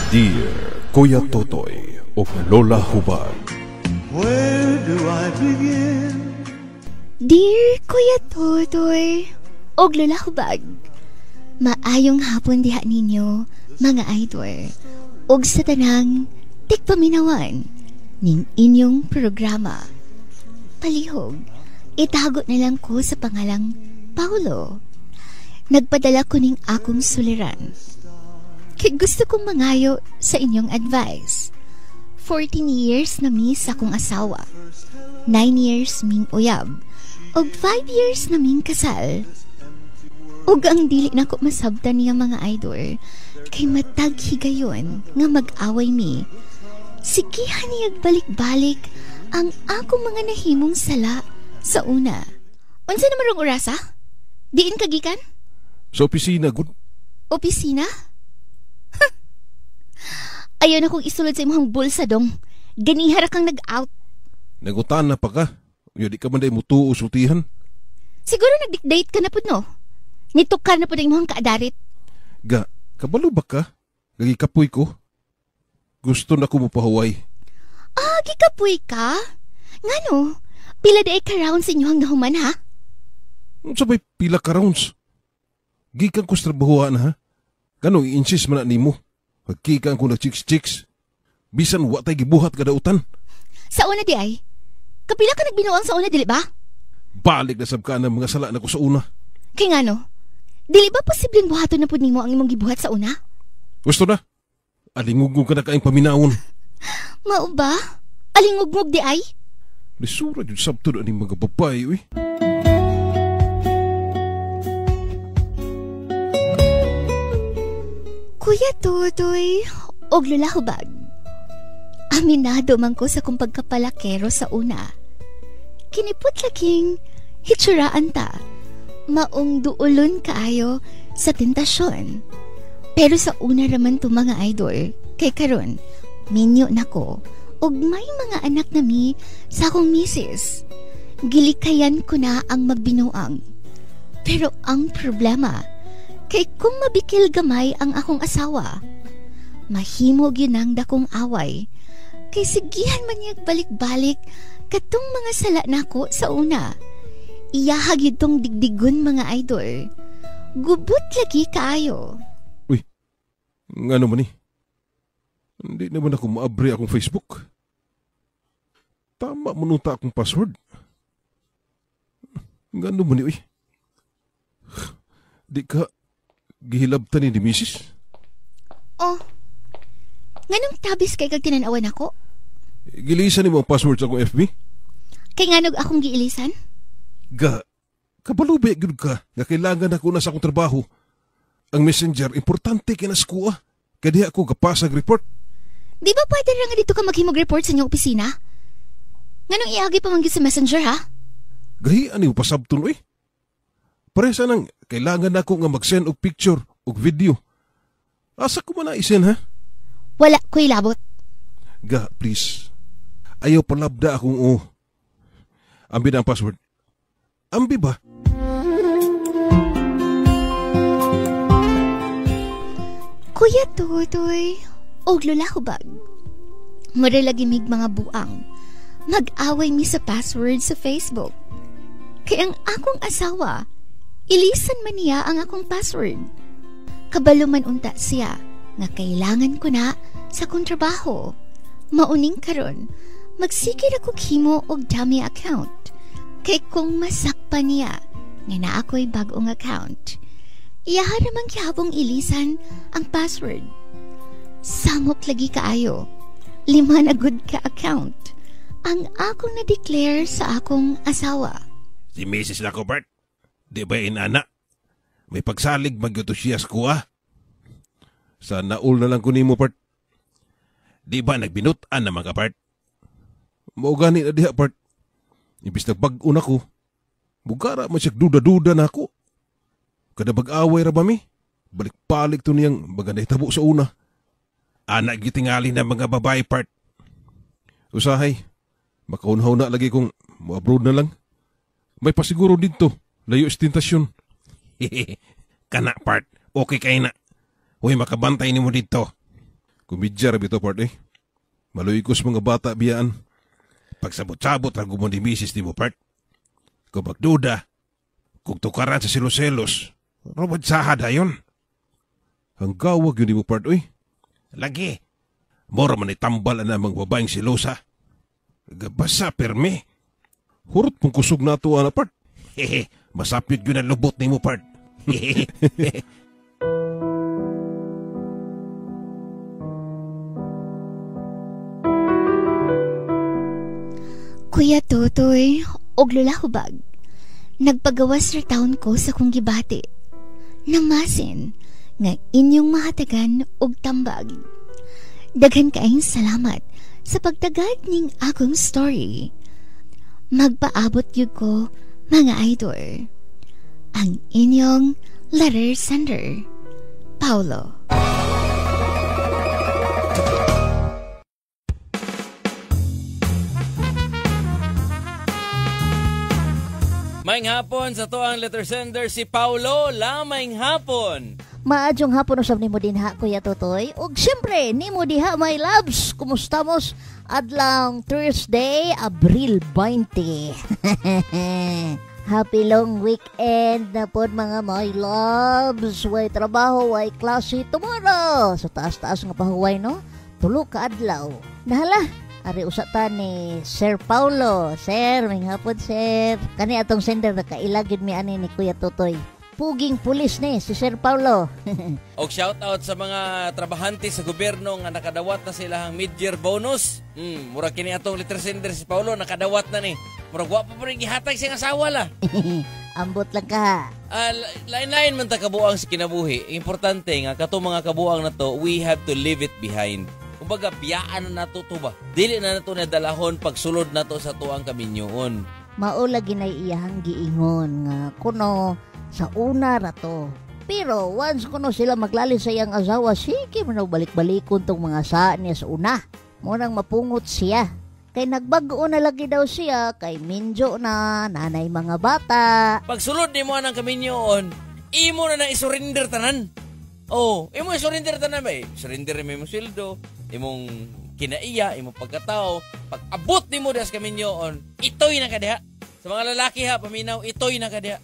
Dear Kuya Totoy ug Lola Hubag. Where do I begin? Dear Kuya Totoy ug Lola Hubag, maayong hapon diha ninyo, mga idol, ug sa tanang tigpaminawan ning inyong programa. Palihog, itago na lang ko sa pangalang Paulo. Nagpadala ko ning akong suliran kay gusto kong mangayo sa inyong advice. 14 years na mi sa akong asawa. 9 years ming uyab. Og 5 years na ming kasal. Ug ang dili nako masabtan niya, mga idol, kay matag higayon nga mag-away mi, sigihan niya balik-balik ang akong mga nahimong sala sa una. Unsa naman rong orasa? Diin ka gikan? Sa opisina, gud. Opisina? Ayaw na kong isulod sa imong bulsa, dong. Ganihara kang nag-out. Nagutan na pa ka. Unya di ka man day mutuo sultihan. Siguro nag-date ka na pud, no? Nitukar na pud ang imong kaadarit. Ga, kabalo ba ka? Gagikapoy ko. Gusto na ko mopahuway. Ah, gikapoy ka? Ngano? Pila diay ka round sa inyong nahuman, ha? Unsa bay pila ka rounds? Gikan ko sa trabahoan, ha? Ganong i-insist man na nimo? Pagkikan ko na chicks-chicks. Bisan wa tay gibuhat kadautan. Sa una diay? Kapila ka nagbinuang sa una, dili ba? Balik na sab ka ng mga sala na ko sa una. Kay ngano? Dili ba posibleng buhaton na pud nimo ang imong gibuhat sa una? Gusto na. Alingugong ka na kaayong paminawon. Mao ba? Alingugngog diay? Lisura jud sabto na ning mga babae, uy. Kuya Totoy, og Lola Hubag. Aminado man ko sa kong pagkapalakero sa una. Kinipot laging hitsuraan ta, maong duulon kaayo sa tentasyon. Pero sa una raman to, mga idol, kay karon minyo nako ug may mga anak na mi sa akong misis. Gilikayan ko na ang magbinuang. Pero ang problema, kay kung mabikil gamay ang akong asawa, mahimo gyud ang dakong away. Kay sigihan man niya balik-balik katong mga sala nako sa una. Iyahag yun tong digdigon, mga idol. Gubot lagi kaayo. Uy, ngano man ni? Hindi naman ako maabre akong Facebook. Tama man unta akong password. Ngano man ni, uy? Di ka gihilabtan ni misis? Oh, nganong tabis kay kag tinanawan ako? Gilisan nimo ang password sa akong FB? Kay nganog akong giilisan? Ga, kabalo ba gyud ka nga kailangan ako na sa akong trabaho? Ang Messenger, importante kay nas kuha. Kay diha ako gapasag report. Di ba pwede ra nga dito ka maghimog report sa inyong opisina? Nganong iagi pa man gyud sa Messenger, ha? Gahian nimo pasabton, uy. Parehasa nang kailangan nako nga mag-send og picture og video. Asa ko man na i-send, ha? Wala ko'y labot. Ga, please. Ayaw palabda akong o. Ambi na ang password. Ambi ba? Kuya Totoy, og Lola Hubag. Mura lagi mig mga buang. Mag-away mi sa password sa Facebook. Kay ang akong asawa, ilisan man niya ang akong password. Kabalo man unta siya nga kailangan ko na sa akong trabaho. Mauning karon, magsikir ako himo og dummy account. Kay kung masakpan niya nga naa ako'y bag-ong account, iyaha ramang gihapong ilisan ang password. Samok lagi kaayo. 5 na gud ka account ang akong na-declare sa akong asawa. Si Mrs. Lacobert, di ba inana? May pagsalig magyuto siya sa kuha. Sa naul na lang ko nimo, part. Di ba nagbinutan na mga part? Mao gani na diha, part. Ibis nagbag-o na ko, bugara man siya duda-duda na ako. Kada bag-away ra ba mi? Balik-balik to niyang baga nahitabo sa una. Anak gitingali na mga babae, part. Usahay, makaunhaw na lagi kung mo-abroad na lang. May pasiguro dito, layo sa tentasyon. Kana, part, okay kay na. Uy, makabantay nimo dito. Kumidya ra bitaw part eh. Maluoy ko sa mga bata biyaan. Pagsabot-sabot ra gud mo ni misis nimo part. Kung magduda, kung tukaran sa selos-selos, robot saha dayon. Ang gawag yun nimo part oy. Lagi, mora man itambal na mga babaeng silosa. Gabasa permi. Hurot pong kusog na to ana part. Hehe, masapit yun ang lubot nimo part. Kuya Totoy, og Lola Hubag, nagpagawas ra taon ko sa kong gibati. Namasin nga inyong mahatagan og tambag. Daghan kaayong salamat sa pagtagad ning akong story. Magpaabot gyud ko, mga idol. Ang inyong letter sender, Paulo. Maayong hapon sa to ang letter sender si Paulo. Lamaing hapon. Maadyong hapon usab nimo dinha, Kuya Totoy. Ug siyempre nimo diha, my loves. Kumusta mos adlang Thursday, Abril 20. Happy long weekend na pod mga my loves. Way trabaho, way klase tomorrow. So taas-taas nga pahuway, no? Tulo ka adlaw. Nahala, ari usa ta ni Sir Paulo. Sir, may hapon, sir. Kani atong sender nakaila gyud mi ani ni Kuya Totoy. Puging pulis ni si Sir Paulo. Og shout out sa mga trabahante sa gobyerno nga nakadawat na sila ang mid-year bonus. Mura kini atong letter sender si Paulo nakadawat na ni. Murag wa pa rin gihatag siyang asawa la. Ambot lang ka. Lain-lain man ta kabuang sa kinabuhi. Importante nga kato mga kabuang na to, we have to leave it behind. Kumbaga biyaan na nato to ba. Dili na nato nadalahon pagsulod nato sa tuang kaminyoon. Mao lagi nay iyahang giingon nga kuno sa una ra to. Pero once kuno sila maglalin sa iyang asawa, sige man balik-balikon tong mga saa niya sa una. Munang mapungot siya. Kay nagbag-o na lagi daw siya, kay minjo na, nanay mga bata. Pagsulod nimo anang kaminyoon, imo na na isurrender tanan. Oh, imo isurrender tanan ba? Surrender mo imong sweldo, imong kinaiya, imong pagkatao. Pag abot nimo das kaminyoon, itoy na kadiha. Sa mga lalaki ha, paminaw, itoy na kadiha.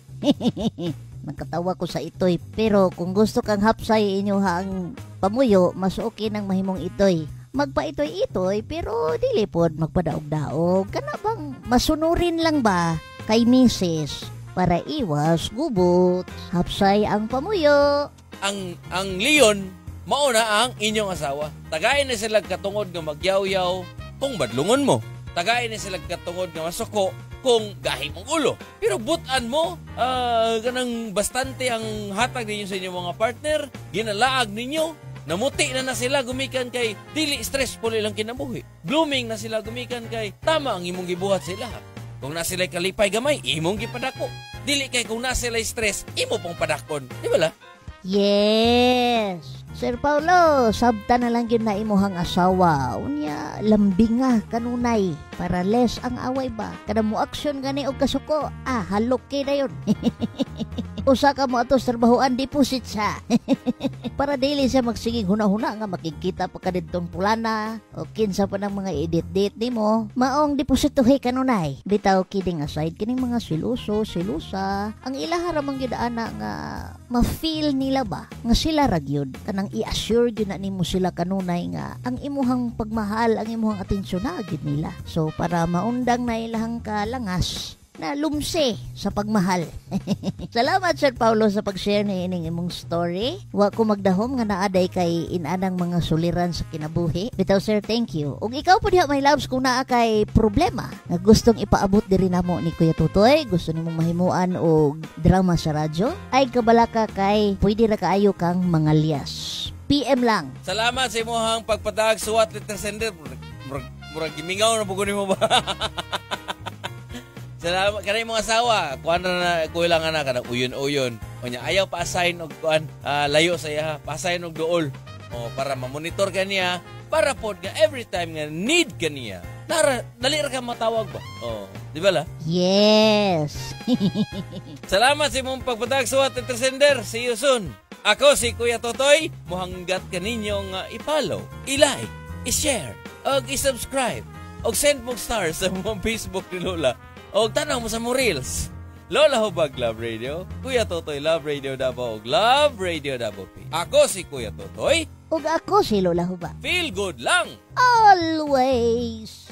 Nagkatawa ko sa itoy. Pero kung gusto kang hapsay inyo ang pamuyo, mas okay nang mahimong itoy. Magpaitoy-itoy, pero dili pod magpadaog-daog. Kana bang masunurin lang ba kay misis para iwas gubot? Hapsay ang pamuyo. Ang leon, mauna ang inyong asawa. Tagain na sila katungod nga magyawyaw kung badlungon mo. Tagain na sila katungod nga masuko kung gahi mong ulo. Pero butan mo, ganang bastante ang hatag ninyo sa inyong mga partner, ginalaag ninyo, namuti na na sila gumikan kay dili stressful ilang kinabuhi. Blooming na sila gumikan kay tama ang imong gibuhat sila. Kung na sila'y kalipay gamay, imong gipadako. Dili kay kung na sila'y stress, imo pong padakon. Di ba la? Yes! Sir Paulo, sabta na lang yun na imuhang asawa. Unya, lambinga kanunay. Para less ang away ba? Kada mo aksyon gani og kasuko, halok kay na yun. Usa ka mo atos trabahoan, deposit sa. Para dili siya magsigig huna-huna nga makikita pa ka didtong pulana o kinsa pa ng mga edit-date nimo. Maong depositohe kanunay. Bitaw kidding aside kining mga siluso, silusa. Ang ilaha ra man gyud ana nga ma-feel nila ba nga sila ra gyud. Kanang i-assure gyud na nimo sila kanunay nga ang imuhang pagmahal, ang imuhang atensyon na gyud nila. So para maundang na ilahang kalangas na lumse sa pagmahal. Salamat Sir Paulo sa pag-share ni ining imong story. Wa ko magdahom nga naaday kay inanang mga suliran sa kinabuhi. Bitaw sir, thank you. Ug ikaw po diha my loves kung naa kay problema nga gustong ipaabot diri namo ni Kuya Totoy, gusto nimong mahimuan og drama sa radyo, ay kabalaka kay pwede ra kaayo kang mangalyas. PM lang. Salamat sa imong pagpadag suwat letter sender. Murag gimingaw na pugod nimo ba? Salamat kanay mong asawa. Kuan ra na kulang ana kanang uyon-uyon. Unya ayaw pa-assign og kuan, layo sa iya, pa-assign og duol. O para ma-monitor kaniya, para pod nga every time nga need kaniya. Nara dali ra ka matawag ba? Oh, di ba la? Yes. Salamat sa imong pagpadag suwat letter sender. See you soon. Ako si Kuya Totoy, muhanggat kaninyong i-follow, i-like, i-share, og i-subscribe, og send mo stars sa mga Facebook ni Lola, og tanaw mo sa mo reels. Lola Hubag Love Radio, Kuya Totoy Love Radio Davao, og Love Radio Davao P. Ako si Kuya Totoy, Ug ako si Lola Hubag. Feel good lang! Always.